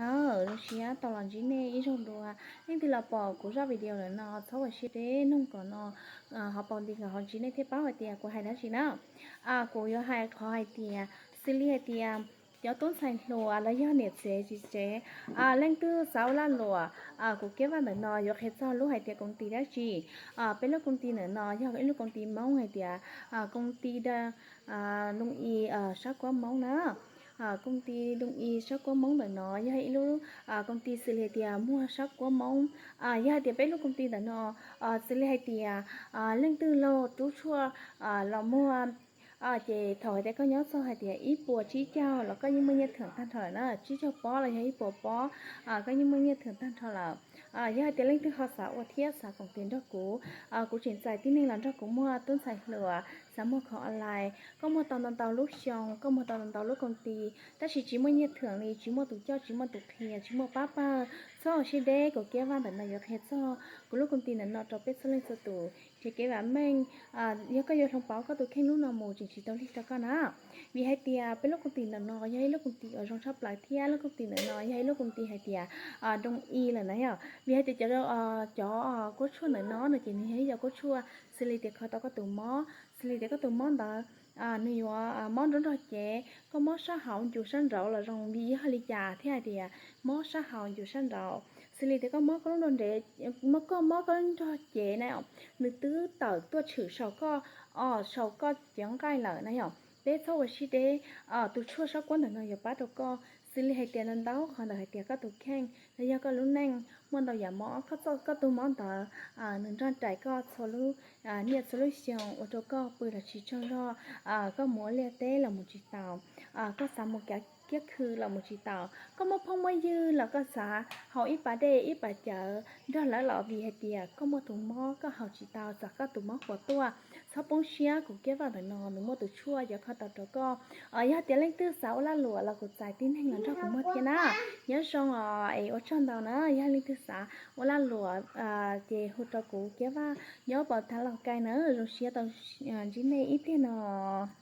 Zoo siab tau los ntsib nej ib zaug dua. Leej twg los pom kuv zaj video lawm no txhob ua siab deb, nug kom no ho paus nti kom ho ntsib nej thiaj paub hais tias kuv hais dab tsi na. Kuv yuav hais qhov hais tias, xws li hais tias cov tub ntxhais hluas los yog niam tsev txiv tsev, leej twg xav ua lag luam, kuv Kiab Vaj ntawm no yuav qhia txog lub hais tias koob tis dab tsi. Peb lub koob tis ntawm no yog ib lub koob tis Hmoob hais tias koob tis da, lub i sab kuab Hmoob na. Koob tis lub i sab kuab Hmoob ntawm no yog ib lub koob tis xws li hais tias muag sab kuab Hmoob. Yog hais tias peb lub koob tis ntawm no, xws li hais tias leej twg laug rub tshuaj los muag, ces thaum hais tias koj nyob txog hais tias ib puas tsib caug los koj yeej muaj nyiaj thwm tag nrho lawm na, tsib caug pob los yog ib puas pob, koj yeej muaj nyiaj thwm tag nrho lawm. Yog hais tias leej twg ho xav ua thiab xav koob tis nrog kuv, kuv tseem txais tib neeg los nrog kuv muag tub ntxhais hluas, xav muag khoom online. Koj muag tau ntau ntau lub xyoo, koj muag tau ntau ntau lub koob tis, tab sis tsis muaj nyiaj thwm li, tsis muaj tus coj, tsis muaj tus qhia, tsis muaj pab pawg, txhob ua siab deb, kuv Kiab Vaj ntawm no yuav qhia txog kuv lub koob tis ntawm no rau peb txhua leej txhua tus. Ces kev vam meej, yog koj yuav hloov pauv koj tus kheej hnub no mus tseem tsis tau lig rau koj na. Vim hais tias peb lub koob tis ntawm no yog ib lub koob tis uas zoo tshaj plaws thiab lub koob tis ntawm no yog ib lub koob tis hais tias doo i lawm na yom. Vim hais tias cov, cov kuab tshuaj ntawm no no ces nws yog ib cov kuab tshuaj xws li tias kho tau koj tus mob, xws li tias koj tus mob ntawd nws yuav mob nrov nrog cev, koj mob sab hauv ncus sab nraud los zoo li yog li cas thiab hais tias mob sab hauv ncus sab nraud, xws li tias koj mob koj lub nrog nrev, koj mob koj lub nrog cev na, nws twb tawm tuaj tshwm saum koj, saum koj cev nqaij lawm na yom. Peb txhob ua siab deb, tus tshuaj sab kuab ntawm no yuav pab rau koj. Xws li hais tias ntau ntau qhov ntawm hais tias koj tus kheej los yog koj lub neej muaj ntau yam mob, koj txoj, koj tus mob ntawd nws nrog rais koj txhua lub niaj txhua lub xyoo, ua rau koj pw los tsis tsaug zog, koj mus ua liaj teb los mus tsis taus, koj xav mus kav kiab khw los mus tsis taus, koj muaj phooj muaj ywg los koj xav haus ib pas dej ib pas cawv nrog lawv los vim hais tias koj muaj tus mob koj haus tsis tau, txog koj tus mob puas tuaj. Txhob poob siab, kuv Kiab Vaj ntawm no nws muaj tus tshuaj yuav kho tau rau koj. Yog tias leej twg xav ua lag luam los kuv txais tib neeg los nrog kuv muag thiab na. Nyob zoo os, es ua tsaug ntau na. Yog leej twg xav ua lag luam ces hu rau kuv Kiab Vaj nyob Pov Thav Lauj Kaim na. Zoo siab tau ntsib nej ib pliag no.